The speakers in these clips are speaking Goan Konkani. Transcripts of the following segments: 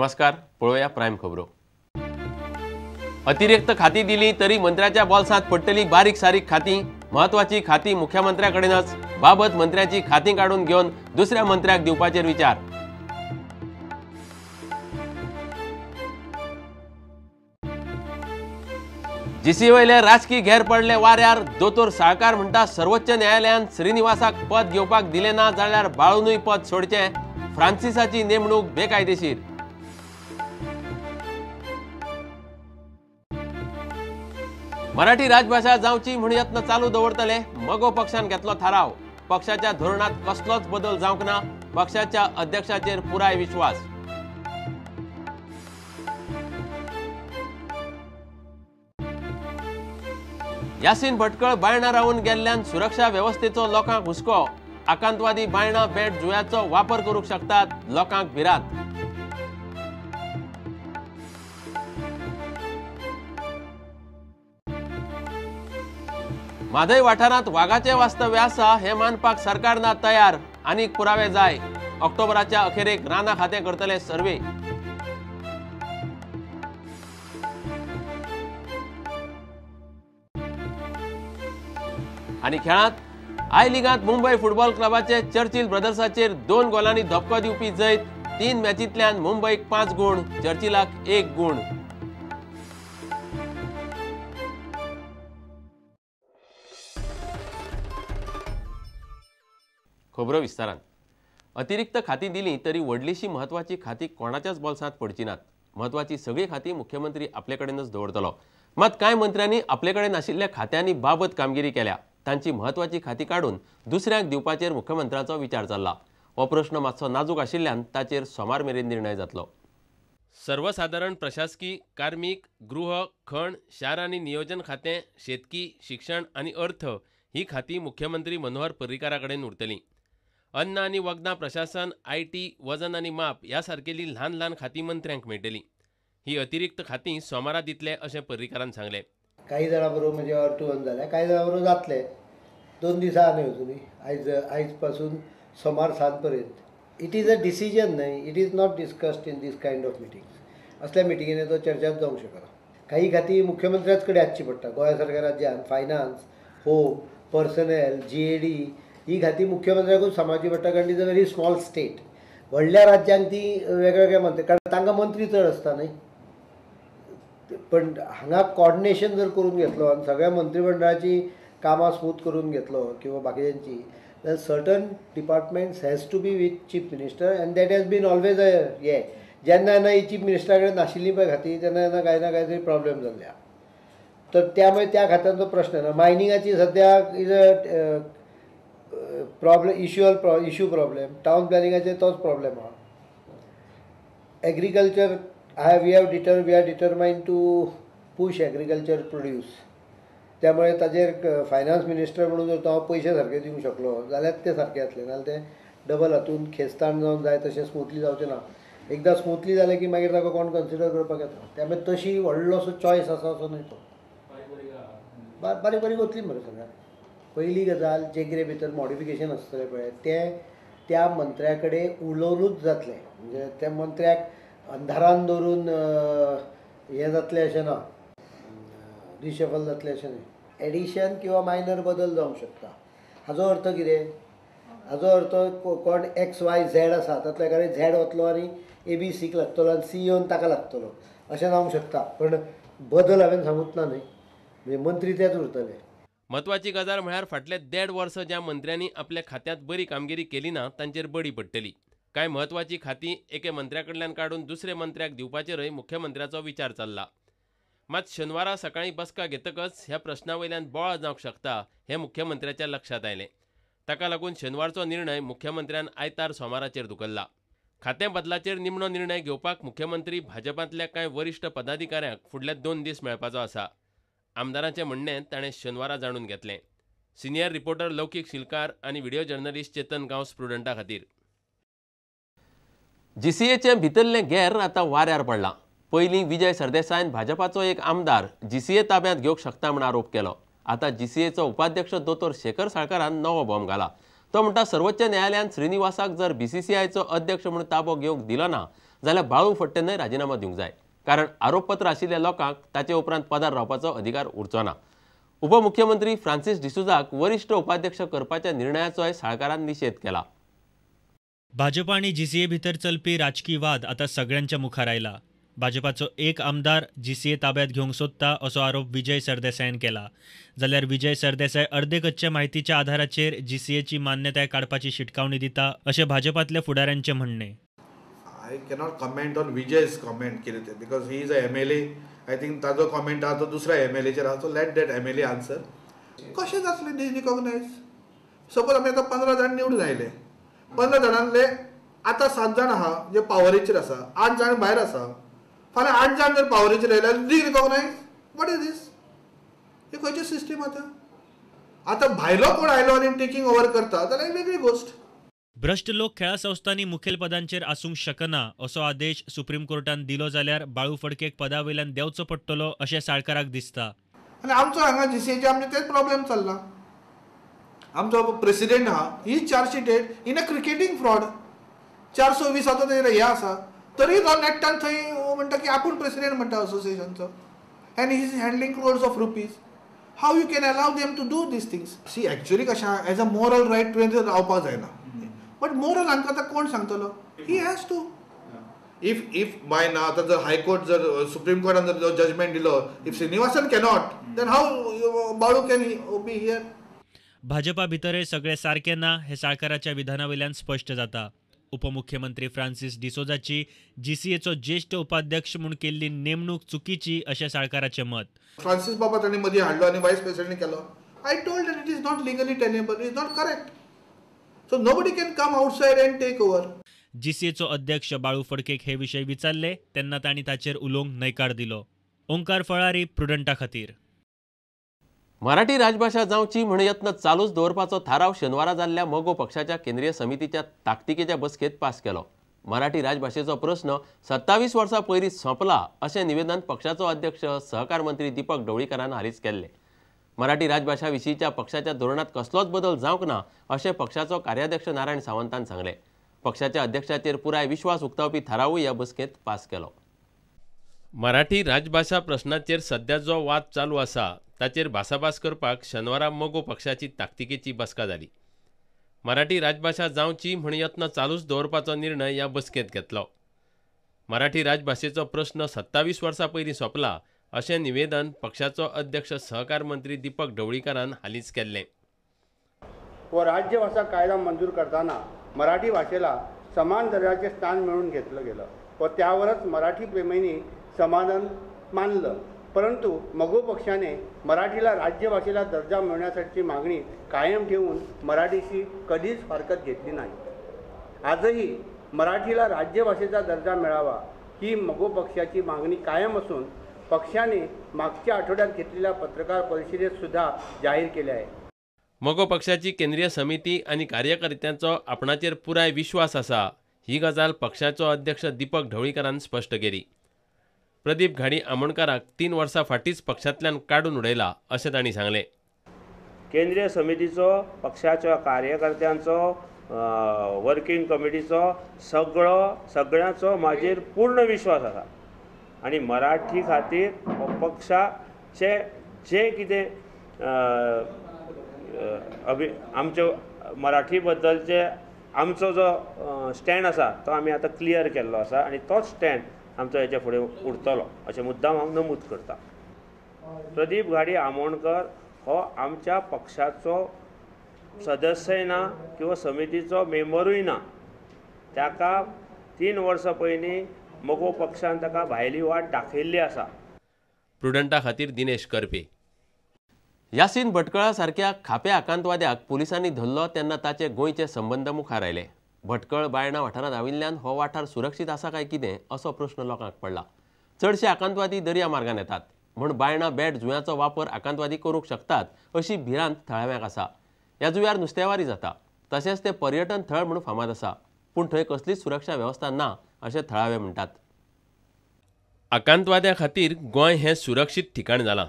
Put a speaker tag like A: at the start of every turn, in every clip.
A: नमस्कार, पळोवया प्रायम खबरो. अतिरिक्त खाती दिली तरी मंत्र्याच्या बोल्सांत पडटली बारीक सारीक खाती. म्हत्वाची खाती मुख्यमंत्र्याकडेनच. बाबत मंत्र्याची खाती काडून घेवन दुसऱ्या मंत्र्याक दिवपाचेर विचार. जीसी वयले राजकी घेर पडले वाऱ्यार. दोतोर साळकार म्हणटा सर्वोच्च न्यायालयान श्रीनिवासाक पद घेवपाक दिलें ना जाल्यार बाळूनय पद सोडचें. फ्रांसिसाची नेमणूक बेकायदेशीर. मराठी राजभाशा जावची म्हूण यत्न चालू दवरतले. मगो पक्षान घेतलो थाराव. पक्षाच्या धोरणात कसलोच बदल जावंक ना. पक्षाच्या अध्यक्षाचेर पुराय विश्वास. यासीन भटकळ बायणा रावन गेल्ल्यान सुरक्षा वेवस्थेचो लोकांक हुस्को. आकांतवादी बायणा बेट जुव्याचो वापर करूंक शकतात. लोकांक भिरांत. म्हादय वाठारांत वागाचें वास्तव्य आसा हें मानपाक सरकार ना तयार. आनीक पुरावे जाय. ऑक्टोबराच्या अखेरेक रानां खातें करतलें सर्वे. आनी खेळांत I लिगांत मुंबय फुटबॉल क्लबाचे चर्चिल ब्रदर्साचेर 2 गोलांनी धपको दिवपी जैत. 3 मॅचींतल्यान मुंबयक 5 गूण, चर्चिलाक 1 गूण. खबरो विस्तारान. अतिरिक्त खाती दिली तरी व्हडलीशी म्हत्वाची खाती कोणाच्याच बोल्सांत पडची नात. म्हत्वाची सगळी खाती मुख्यमंत्री आपले कडेनच दवरतलो. मात कांय मंत्र्यांनी आपले कडेन आशिल्ल्या खात्यांनी बाबत कामगिरी केल्या. तांची म्हत्वाची खाती काडून दुसऱ्यांक दिवपाचेर मुख्यमंत्र्याचो विचार चल्ला. हो प्रश्न मातसो नाजूक आशिल्ल्यान ताचेर सोमार मेरेन निर्णय जातलो. सर्वसादारण प्रशासकी, कार्मीक, गृह, खण, शार आनी नियोजन खातें, शेतकी, शिक्षण आनी अर्थ ही खाती मुख्यमंत्री मनोहर पर्रीकारा कडेन उरतली. अन्न आनी वखदां प्रशासन, IT, वजन आनी माप ह्या सारकेली ल्हान ल्हान खाती मंत्र्यांक मेळटली. ही अतिरिक्त खाती सोमारा दितले अशें पर्रीकारान सांगलें.
B: काही जाणां बरोबर म्हणजे अर्टून जालें, कांय जाणां बरोबर जातलें. 2 दिसां न्हय अजुनूय, आयज पासून सोमार 7 पर्यंत. It is a decision न्हय, it is not discussed in this kind of meetings. असल्या मिटिंगेनी तो चर्चाच जावंक शकना. काही खाती मुख्यमंत्र्याच कडेन आसची पडटा. गोंया सारक्या राज्यान फायनान्स, होम, पर्सनल, GAD ही खाती मुख्यमंत्र्याकूच सांबाळची पडटा, कारण it is a very small state. व्हडल्या राज्यांक ती वेगवेगळ्या मंत्री, कारण तांकां मंत्री चड आसता न्हय. पण हांगा कॉर्डिनेशन जर करून घेतलो आनी सगळ्या मंत्रिमंडळाची कामां स्मूथ करून घेतलो किंवा बाकीच्यांची, जाल्यार certain departments has to be with chief minister and that has been always a हे. जेन्ना जेन्ना ही चीफ मिनिस्टरा कडेन नाशिल्ली पळय खाती, तेन्ना तेन्ना कांय ना कांय तरी प्रॉब्लेम जाल्ले आहा. तर त्यामुळे त्या खात्यांचो प्रश्न ना. मायनिंगाची सद्या is a problem, issue problem. Town प्लॅनिंगाचे तोच प्रॉब्लेम आहा. Agriculture we are determined to push agriculture produce. त्यामुळे ताजेर फायनान्स मिनिस्टर म्हणून जर हांव पयशे सारके दिवंक शकलो जाल्यार ते सारके जातले, नाजाल्यार ते डबल हातून खेस्ताण जावन जाय तशें स्मूथली जावचें ना. एकदां स्मूथली जालें की मागीर ताका कोण कन्सिडर करपाक येता. त्यामुळे तशी व्हडलोसो चॉयस आसा असो न्हय तो. बारीक बारीक वतली मरे सगळ्याक. पयली गजाल जे कितें भितर मॉडिफिकेशन आसतलें पळय तें त्या मंत्र्या कडेन उलोवनूच जातलें. म्हणजे त्या मंत्र्याक अंधारान दवरून हें जातलें अशें ना, रिशफल जातलें अशें न्हय. एडिशन किंवा मायनर बदल जावंक शकता. हाजो अर्थ कितें? हाजो अर्थ कोण एक्स वाय झॅड आसा तातूंतल्या कडेन झॅड वतलो आनी ए बी सीक लागतलो आनी सी येवन ताका लागतलो अशें जावंक शकता. पण बदल हांवें सांगूच ना न्हय, म्हणजे मंत्री तेच उरतले.
A: म्हत्वाची गजाल म्हळ्यार फाटले 1.5 वर्स ज्या मंत्र्यांनी आपल्या खात्यांत बरी कामगिरी केली ना तांचेर बडी पडटली. कांय म्हत्वाची खाती एके मंत्र्या कडल्यान काडून दुसऱ्या मंत्र्याक दिवपाचेरय मुख्यमंत्र्याचो विचार चल्ला. मात शेनवारा सकाळीं बसका घेतकच ह्या प्रश्ना वयल्यान बोवाळ जावंक शकता हें मुख्यमंत्र्याच्या लक्षांत आयलें. ताका लागून शेनवारचो निर्णय मुख्यमंत्र्यान आयतार सोमाराचेर धुकल्ला. खातें बदलाचेर निमणो निर्णय घेवपाक मुख्यमंत्री भाजपांतल्या कांय वरिश्ठ पदाधिकाऱ्यांक फुडले 2 दीस मेळपाचो आसा. आमदारांचें म्हणणें ताणें शेनवारा जाणून घेतलें. सिनियर रिपोर्टर लौकीक शिलकार आनी व्हिडिओ जर्नलिस्ट चेतन गांवस प्रुडंटा खातीर. जीसीएचें भितरलें गेर आतां वाऱ्यार पडलां. पयलीं विजय सरदेसायन भाजपाचो एक आमदार जीसीए ताब्यांत घेवंक शकता म्हूण आरोप केलो. आतां जीसीएचो उपाध्यक्ष दोतोर शेखर साळकारान नवो बॉम्ब घाला. तो म्हणटा सर्वोच्च न्यायालयान श्रीनिवासाक जर बीसीसीआयचो अध्यक्ष म्हूण ताबो घेवंक दिलो ना जाल्यार बाळू फडतेनय राजिनामो दिवंक जाय, कारण आरोपपत्र आशिल्ल्या लोकांक ताचे उपरांत पदार रावपाचो अधिकार उरचो ना. उपमुख्यमंत्री फ्रांसीस डिसोझाक वरिश्ठ उपाध्यक्ष करपाच्या निर्णयाचोय साळकारान निशेध केला.
C: भाजपा आनी जीसीए भितर चलपी राजकी वाद आतां सगळ्यांच्या मुखार आयला. भाजपाचो एक आमदार जीसीए ताब्यात घेवंक सोदता असो आरोप विजय सरदेसायान केला. जाल्यार विजय सरदेसाय अर्दे कच्चे म्हायतीच्या आधाराचेर जीसीएची मान्यताय काडपाची शिटकावणी दिता अशें भाजपांतल्या फुडाऱ्यांचें म्हणणें.
D: I cannot comment on Vijay's comment कितें तें because he is a MLA. I think ताजो कॉमेंट आहा तो दुसऱ्या एमएलएचेर आहा, so let that MLA answer. कशें जातलें डिरिकॉग्नायज? सपोज आमी आतां 15 जाण निवडून आयले, 15 जाणांतले आतां 7 जाण आहा जे पावरीचेर आसा, 8 जाण भायर आसा. फाल्यां 8 जाण जर पावरीचेर आयल्यार डिरिकॉग्नायज, what is these? ही खंयची सिस्टीम आतां? आतां भायलो कोण आयलो आनी टेकींग ओवर करता जाल्यार वेगळी गोश्ट.
C: भ्रश्ट लोक खेळा संस्थांनी मुखेल पदांचेर आसूंक शकना असो आदेश सुप्रीम कोर्टान दिलो जाल्यार बाळू फडकेक पदा वयल्यान देंवचो पडटलो अशें साळकाराक दिसता.
D: आनी आमचो हांगा जीसीएचे आमचे तेच प्रॉब्लेम चल्ला. आमचो प्रेसिडेंट आहा, he chargesheeted in a cricketing fraud, 420 आतां तेजेर हें आसा, तरी तो नेट्टान थंय म्हणटा की आपूण प्रेसिडेंट म्हणटा असोसिएशनचो, and he is handling crores of rupees. How you can allow them to do these things? See actually कशें आहा, एज अ मोरल रायट तुवें रावपाक जायना, बट मोरल हांकां आतां कोण सांगतलो? He has to. If by ना आतां जर हायकोर्ट जर सुप्रीम कोर्टान जर जजमेंट दिलो, if Srinivasan cannot, then how Balu can be here?
C: Bhajpa भितरय सगळे सारके ना हे साळकाराच्या विधाना वयल्यान स्पश्ट जाता. उपमुख्यमंत्री फ्रांसीस डिसोझाची जीसीएचो ज्येश्ठ उपाध्यक्ष म्हूण केल्ली नेमणूक चुकीची अशें साळकाराचें मत.
D: फ्रांसीस बाबा तांणी मदीं हाडलो आनी वायस प्रेसिडेंट केलो. I told that it is not legally tenable, it is not correct. So nobody can come outside and take over.
C: जीसीएचो अध्यक्ष बाळू फडकेक हे विशय विचारले तेन्ना तांणी ताचेर उलोवंक न्हयकार दिलो. ओंकार फळारी, प्रुडंटा खातीर.
A: मराठी राजभाशा जावची म्हण यत्न चालूच दवरपाचो थाराव शेनवारा जाल्ल्या मगो पक्षाच्या केंद्रीय समितीच्या ताकतिकेच्या बसकेत पास केलो. मराठी राजभाशेचो प्रश्न 27 वर्सां पयलीं सोंपला अशें निवेदन पक्षाचो अध्यक्ष सहकार मंत्री दीपक ढवळीकारान हालींच केल्लें. मराठी राजभाशा विशींच्या पक्षाच्या धोरणांत कसलोच बदल जावंक ना अशें पक्षाचो कार्याध्यक्ष नारायण सावंतान सांगलें. पक्षाच्या अध्यक्षाचेर पुराय विश्वास उक्तावपी थारावूय ह्या बसकेंत पास केलो. मराठी राजभाशा प्रश्नाचेर सध्या जो वाद चालू आसा ताचेर भासाभास करपाक शेनवारा मगो पक्षाची ताकतिकेची बसका जाली. मराठी राजभाशा जावची म्हण यत्न चालूच दवरपाचो निर्णय ह्या बसकेंत घेतलो. मराठी राजभाशेचो प्रश्न 27 वर्सां पयलीं सोंपला अशें निवेदन पक्षाचो अध्यक्ष सहकार मंत्री दीपक ढवळीकारान हालींच केल्लें.
E: व राज्यभाषा कायदा मंजूर करताना मराठी भाषेला समान दर्जाचे स्थान मिळवून घेतलं गेलं व त्यावरच मराठी प्रेमींनी समाधान मानलं. परंतु मगो पक्षाने मराठीला राज्यभाषेला दर्जा मिळवण्यासाठीची मागणी कायम ठेवून मराठीशी कधीच फारकत घेतली नाही. आजही मराठीला राज्यभाषेचा दर्जा मिळावा ही मगो पक्षाची मागणी कायम असून पक्षाने मागच्या आठवड्यात घेतलेल्या पत्रकार परिषदेत सुद्धा जाहीर केले आहे.
A: मगो पक्षाची केंद्रीय समिती आनी कार्यकर्त्यांचो आपणाचेर पुराय विश्वास आसा ही गजाल पक्षाचो अध्यक्ष दीपक ढवळीकारान स्पश्ट केली. प्रदीप घाडी आमोणकाराक 3 वर्सां फाटींच पक्षांतल्यान काडून उडयला अशें तांणी सांगलें.
F: केंद्रीय समितीचो, पक्षाच्या कार्यकर्त्यांचो, वर्किंग कमिटीचो सगळ्यांचो म्हाजेर पूर्ण विश्वास आसा आनी मराठी खातीर पक्षाचे जे कितें आमच्यो मराठी बद्दलचे आमचो जो स्टँड आसा तो आमी आतां क्लियर केल्लो आसा आनी तोच स्टँड आमचो हेच्या फुडें उरतलो अशें मुद्दाम हांव नमूद करता. प्रदीप घाडी आमोणकर हो आमच्या पक्षाचो सदस्यय ना किंवा समितीचो मेंबरूय ना. ताका 3 वर्सां पयलीं मगो पक्षान ताका भायली वाट दाखयल्ली आसा.
A: प्रुडंटा खातीर दिनेश करपे. यासीन भटकळा सारक्या खाप्या आकांतवाद्याक पुलिसांनी धरलो तेन्ना ताचे गोंयचे संबंद मुखार आयले. भटकळ बायणा वाठारांत आविल्ल्यान हो वाठार सुरक्षीत आसा काय कितें असो प्रश्न लोकांक पडला. चडशे आकांतवादी दर्या मार्गान येतात म्हूण बायणा बेट जुंव्याचो वापर आकांतवादी करूंक शकतात अशी भिरांत थळाव्यांक आसा. ह्या जुंव्यार नुस्तेवारी जाता तशेंच ते पर्यटन थळ म्हूण फामाद आसा, पूण थंय कसलीच सुरक्षा वेवस्था ना अशें थळावे म्हणटात. आकांतवाद्या खातीर गोंय हें सुरक्षीत ठिकाण जालां.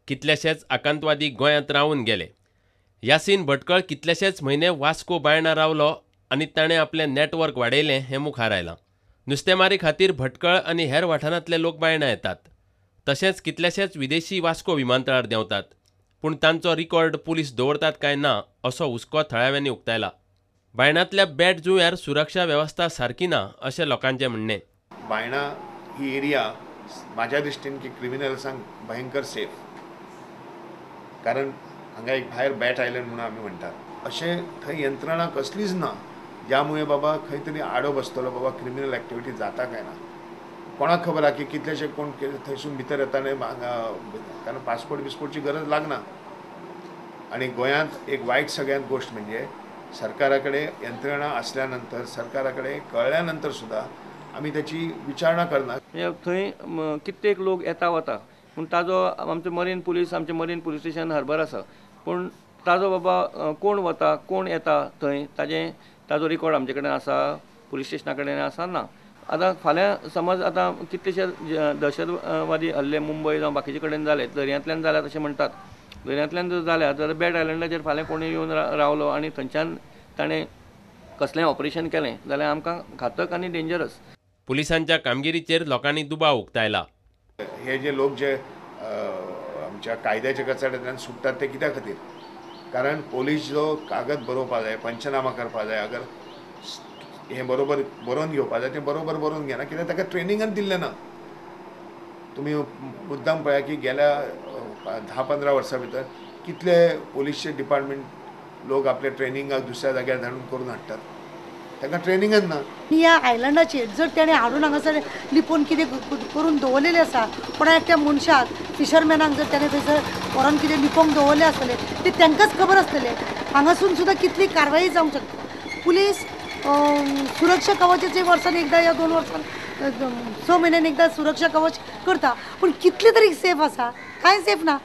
A: कितलेशेच आकांतवादी गोंयांत रावन गेले. यासीन भटकळ कितलेशेच म्हयने वास्को बायणा रावलो आनी ताणें आपलें नेटवर्क वाडयलें हें मुखार आयलां. नुस्तेमारी खातीर भटकळ आनी हेर वाठारांतले लोक बायणा येतात. तशेंच कितलेशेच विदेशी वास्को विमानतळार देंवतात, पूण तांचो रिकॉर्ड पुलीस दवरतात काय ना असो हुस्को थळाव्यांनी उक्तायला. बायणांतल्या बेट जुंव्यार सुरक्षा वेवस्था सारकी ना अशें लोकांचें म्हणणें.
G: बायणा ही एरिया माझ्या दृष्टीन की क्रिमिनल्सांक भयंकर सेफ, कारण हांगा एक भायर बॅट आयलंड म्हणून आमी म्हणटात. अशें थंय यंत्रणा कसलीच ना ज्यामुळे बाबा खंय तरी आडो बसतलो, बाबा क्रिमिनल एक्टिविटी जाता काय ना. कोणाक खबर आहा की कितलेशे कोण थंयसून भितर येता न्ही, कारण पासपोर्ट बिस्पोर्टची गरज लागना. आनी गोंयांत एक वायट सगळ्यांत गोश्ट म्हणजे सरकारा कडेन यंत्रणा असल्या नंतर, सरकारा कडेन कळ्ळ्या नंतर सुद्दां आमी त्याची विचारणा करना.
H: थंय कित्येक लोक येता वता, पूण ताजो आमचे मरीन पुलीस, आमचे मरीन पुलीस स्टेशन हर्बर आसा, पूण ताजो बाबा कोण वता कोण येता थंय ताजें ताजो रिकॉर्ड आमचे कडेन आसा, पुलीस स्टेशना कडेन आसा ना. आतां फाल्यां समज आतां कितलेशे दहशतवादी हल्ले मुंबय जावं बाकीचे कडेन जाले, दर्यांतल्यान जाल्यात अशें म्हणटात, दर्यांतल्यान जर जाल्यात जाल्यार बेट आयलंडाचेर फाल्यां कोणूय येवन रावलो आनी थंयच्यान ताणें कसलेंय ऑपरेशन केलें जाल्यार आमकां घातक आनी डेंजरस.
A: पुलिसांच्या कामगिरीचेर लोकांनी दुबाव उक्तायला.
G: हे जे लोक जे आमच्या कायद्याच्या कचाट्यांतल्यान सुट्टात ते कित्या खातीर? कारण पोलीस जो कागद बरोवपा जाय, पंचनामा करपा जाय, अगर हें बरोबर बरोवन घेवपा जाय तें बरोबर बरोवन घेना, कित्याक ताका ट्रेनिंगच दिल्लें ना. तुमी मुद्दाम पळया की गेल्या 10-15 वर्सां भितर कितले पोलीसचे डिपार्टमेंट लोक आपले ट्रेनिंगाक दुसऱ्या जाग्यार धाडून करून हाडटात, तांकां ट्रेनिंगच ना.
I: ह्या आयलंडाचेर जर तेणें हाडून हांगासर लिपोवन कितें करून दवरलेलें आसा, कोणा एकट्या मनशाक फिशरमॅनाक जर तेणें थंयसर व्हरोन कितें लिपोवंक दवरलें आसतलें तें तांकांच खबर आसतलें. हांगासून सुद्दां कितली कारवाई जावंक शकता. पुलीस सुरक्षा कवचाचे वर्सान एकदां या 2 वर्सान 6 म्हयन्यान एकदां सुरक्षा कवच करता, पूण कितले तरी सेफ आसा? कांय सेफ ना.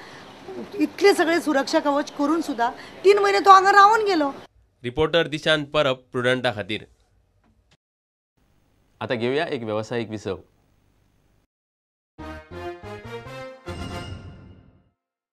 I: इतले सगळे सुरक्षा कवच करून सुद्दां 3 म्हयने तो हांगा रावन गेलो.
A: रिपोर्टर दिशांत परब प्रुडंटा खातीर. आता घेऊया एक व्यावसायिक विसव.